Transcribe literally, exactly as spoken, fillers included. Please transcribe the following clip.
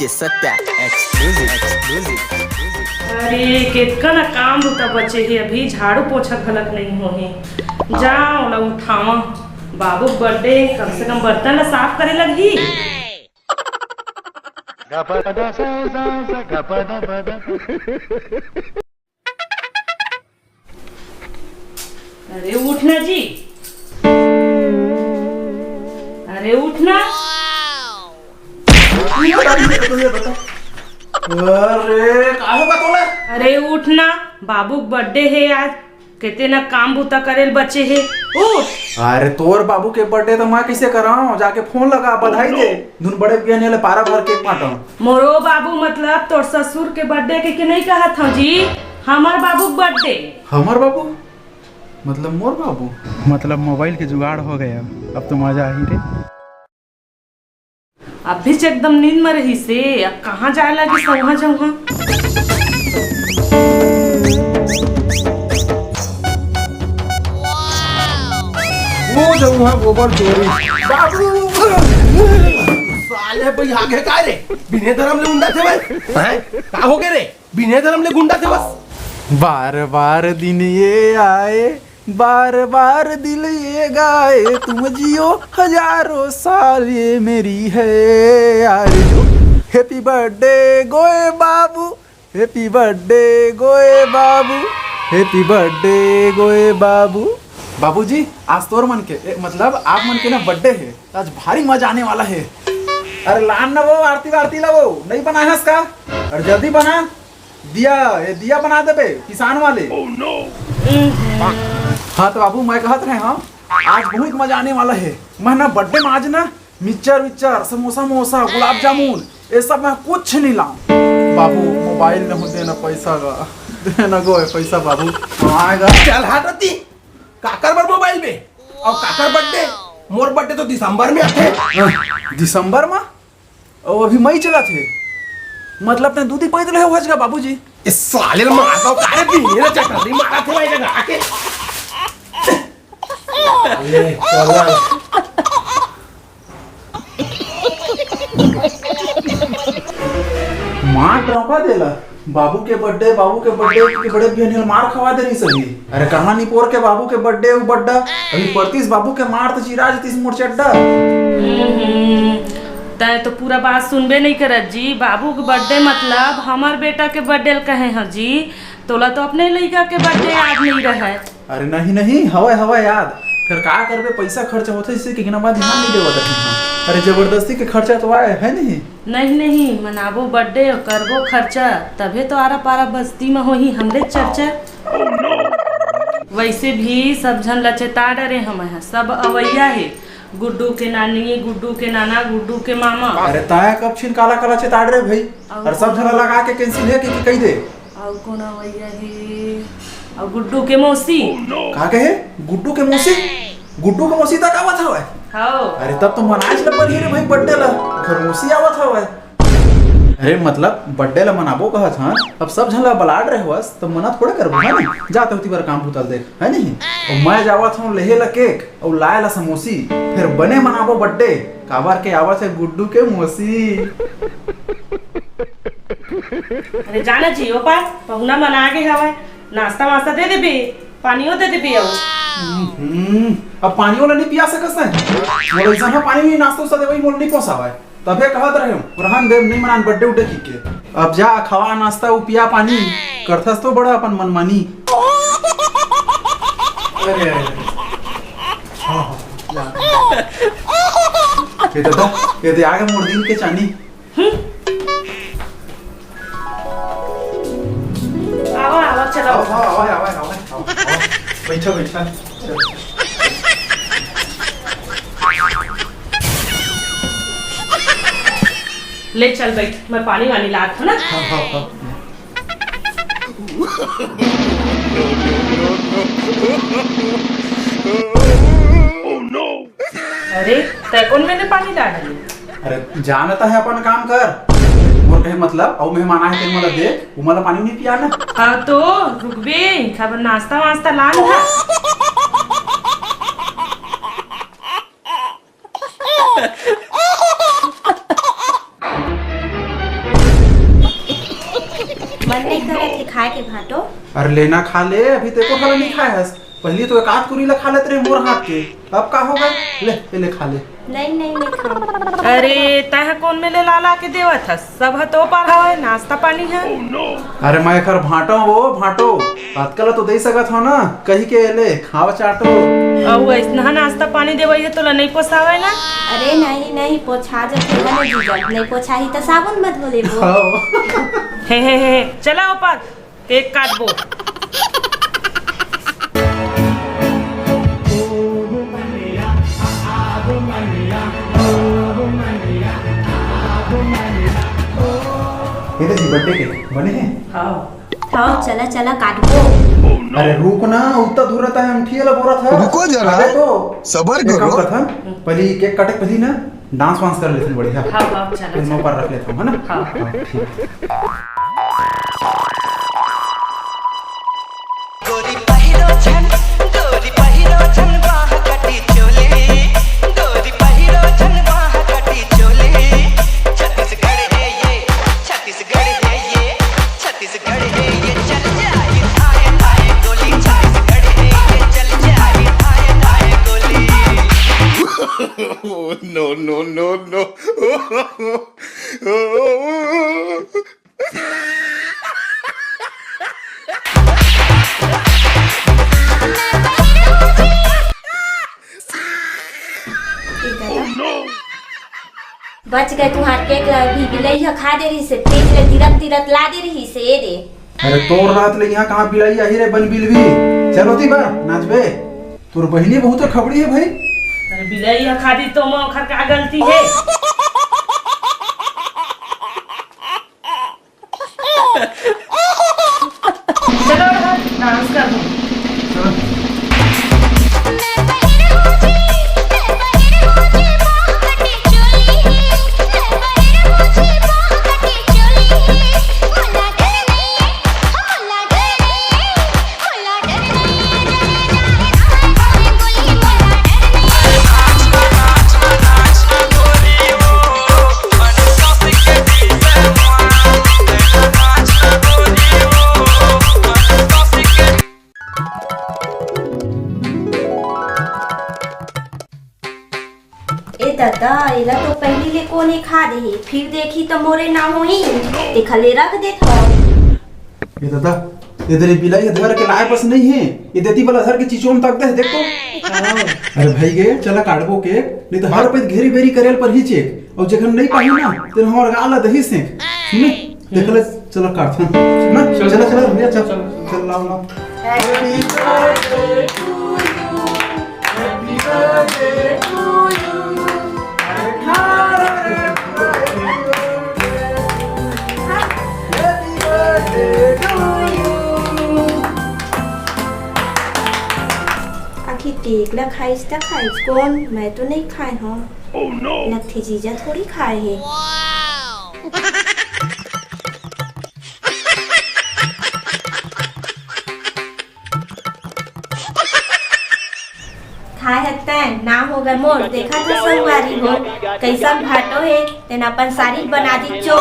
ये Satya exclusive, exclusive। अरे, केतका ना काम बुता बचे हे, अभी झाड़ू पोछा घलक नहीं होहे। जा, ओला उठावा। बाबू के birthday, कम से कम बर्तन ला साफ करे लगही। अरे उठ ना जी, अरे उठ ना। अरे का होगा तोला? अरे उठ ना, बाबू के birthday हे आज, केते ना काम बुता करेल बचे हे। उठ। अरे तोर बाबू के birthday तो मैं कैसे कराऊं? जाके फोन लगा, बधाई दे। धुन बड़े बियाने ले पारा भर केक बांटो। मोरो बाबू मतलब तोर ससुर के birthday के, के नहीं कहत हूँ जी, हमार बाबू के birthday। हमार बाबू? मतलब मोर बाबू? मतलब मोबाइल के जुगाड़ हो गया, अब तो मजा आ ही रे। अभी से एकदम नींद में रही से, अब कहाँ जाए लगी सौहा जौहा। वो जौहा गोबर चोरी। बाबू! साले भाई आगे का रे? बिने धरम ले उंडा थे भाई। हैं? का हो गए रे? बिने धरम ले गुंडा थे बस। बार बार दिन ये आए, बार बार दिल ये गाए, तुम जियो हजारों साल, ये मेरी है आरज़ू। Happy birthday गोए बाबू, happy birthday गोए बाबू, happy birthday गोए बाबू। बाबूजी, आज तोर मन के, ए, मतलब आप मन के ना birthday है, आज भारी मजा आने वाला है। अरे लान ना वो आरती वारती ला, वो नहीं बनाए हस का? अरे जल्दी बना। दिया, ये दिया बना देबे, किसान वाले। हाँ तो बाबू, मैं कहत रहे, हाँ, आज बहुत मजा आने वाला है। मैं ना birthday में आज ना मिक्सचर विक्सचर, समोसा मोसा, गुलाब जामुन, ये सब मैं कुछ नहीं लाऊं। बाबू, मोबाइल में हो देना पैसा का, देना गो है पैसा बाबू, आएगा। चल हट रती, काकर बर मोबाइल में, और काकर birthday? मोर birthday तो दिसंबर में आथे। दिसंबर में? ओ, अभी मई चलत हे। मतलब तैं दूधी पैदल हे, हो जगा बाबूजी। इस साले ने मार दो, कारे पीने ना चटनी मारा थे भाई जगह आके। ले, चल। मार डरौका देला। बाबू के birthday, बाबू के birthday के बड़े बिहनिया ल मार खवा दे रही सही। अरे कहाँ निपोर के बाबू के birthday उ बड्डा? अभी परतीस बाबू के मार त चिरा जतीस मोर चड्डा। हम्म, तैं तो पूरा बात सुनबे नहीं करत जी। बाबू के birthday मतलब हमर बेटा के birthday ल कहे ह जी। तोला तो अपने लइका के birthday याद नहीं रहे। अरे नहीं, नहीं, हवय, हवय याद। फिर का करबे, पैसा खर्चा होथे, इसे के गिना बात ध्यान नहीं देवत रही हम। अरे जबरदस्ती के खर्चा तो आए, है नहीं? नहीं, नहीं, मनाबो birthday, करबो खर्चा, तभे तो आरा पारा बस्ती में होही हमरे चर्चा। वैसे भी सब झन ल चेता डरे हमय ह, सब अवैया हे। गुड्डू के नानी, गुड्डू के नाना, गुड्डू के मामा। अरे ताया कब छिन काला काला चेता डरे भाई? अउ अरे सब झन लगा के cancel हे कि, कि कही दे? अउ कोन अवैया हे? अउ गुड्डू के मौसी। का कहे? गुड्डू के मौसी? गुड्डू के मौसी तक आवत हवय? हव। अरे तब तो मनाइच ल परही रे भाई birthday ला, ओकर मौसी आवत हवय। अरे मतलब birthday ला मनाबो कहत हन, अब सब झन ला बलाड रहे हवस, त मना थोड़े करबो, है नी? जा तोती बर काम बुता ल देख, है नी? अउ मैं जावत हूँ लेहे ला cake, अउ लाए ला समोसी, फिर बने मनाबो birthday, काबर के आवत हे गुड्डू के मौसी। अरे जाना जी, ओ पार पहुना मन आगे हवय, नाश्ता वास्ता दे देबे, पानियो दे देबे। अउ हम्म, अब पानियो ला नहीं पिया सकस है। मोला ऐसा ना पानी नहीं, नाश्ता उस्ता देवई मोला नहीं पोसावय। तभे कहत रहे हूँ, रहन देव, नहीं मनान birthday उड्डे की के। अब जा, खवा नाश्ता, उ पिया पानी, करथस तो बड़ा अपन मनमानी। अरे, अरे, अरे। हाँ, हाँ, ला। ये दादा, ये दे आगे मोर दिल के चानी। आवा, आवा, चला। आवा, आवा, आवा, आवा, आवा, आवा। बैठो, बैठो। चलो। ले चल बैठ, मैं पानी वानी लात हूँ ना। हाँ, हाँ, हाँ। अरे, तै कौन मेरे पानी ला डाली? अरे, जानता है अपन काम कर। मोर कहे मतलब, अउ मेहमान आए तेन मोला देख, वो मोला पानी नहीं पियाना। हाँ तो, रुकबे, खबर नाश्ता वास्ता लान था। मन नहीं करत हे खाए के भांटो। अरे लेना खा ले, अभी तो एको ठन नहीं खाए हस। पहली तो एक आध कुरी ला खा लेत रहे मोर हाथ के, अब का हो गए? ले, ले, ले खा ले। नहीं, नहीं, नहीं खाऊं। अरे, तैं ह कोन में ले ला ला के देवत हस? सब ह तो पार हवय, नाश्ता पानी है। अरे मैं एखर भांटो वो, भांटो। अतका ल तो दे सकत हो ना, कही के ले, खाव चाटो। अउ अइसना नाश्ता पानी देवई है, तोला नहीं पोसावय ना? अरे नहीं, नहीं, पोछा जब तेला नहीं जीजा, नहीं पोछाही त साबुन मत बोले वो। हाँ। हे, हे, हे, चला ऊपर। केक काटबो। ये तो जी बर्थडे केक बने हैं। हाँ। हाँ, चला, चला, काटबो। अरे रुक ना, उत्ता दूर रहता है, अंठी वाला बोरा था। रुको जरा, अबे तो सबर एक काम करो। करथन, पहले केक काटे के पहले ना डांस वांस कर लेथन बढ़िया। हाँ, हाँ, चला, फिर मैं चला। ऊपर रख लेता हूँ, है ना? हाँ। हाँ, ठीक। गोरी पहिरो झन, गोरी पहिरो झन बाह कटी चोली, गोरी पहिरो झन बाह कटी चोली। छत्तीसगढ़ है ये, छत्तीसगढ़ है ये, छत्तीसगढ़ है ये, चल जाए थाए थाए गोली। छत्तीसगढ़ है ये, चल जाए थाए थाए गोली। Oh, no, no, no, no. बच गए तुहार केक ला भी बिलई ह खा दे रही से, फ्रिज ले तिरत तिरत ला दे रही से, ए दे। अरे तोर रात ले यहाँ कहाँ बिलई आही रे बन बिलवी? चलो ती बा, नाचबे। तोर बहिनी बहुत खबड़ी है भाई। अरे बिलई ह खा दी तो मैं ओखर का गलती है? चलो, डांस कर दो। ए दादा, एला तो पहली ले कोने खा दे हे, फिर देखी तो मोरे ना होही, तेखा ले रख देत हव। ए दादा, ए दे रे बिलाई ह धर के लाए बस नहीं है, ए देती वाला धर के चिचोम तक दे, देख तो। अरे भाई गे, चला काटबो केक, नहीं तो हर पैत घेरी बेरी करेल पर ही चेक, और जेखन नहीं पाही ना, तेन हमर गाल ला दही सेक। सुने? देख ले, चला काटथन। ना, चल, चला, चला, भैया, चल। चल। चल, लाओ, लाओ। Happy birthday to you. Happy birthday to you. अरे खा रे भाई। Happy birthday to you. आखिर केक ला खाइस त खाइस कोन? मैं तो नहीं खाए हूँ। Oh no! लगथे जीजा थोड़ी खाए हे। खाए हत्तन, नाम होगे मोर, देखा था संगवारी हो, कैसन भाटो हे, तेन अपन सारी बना दी चो।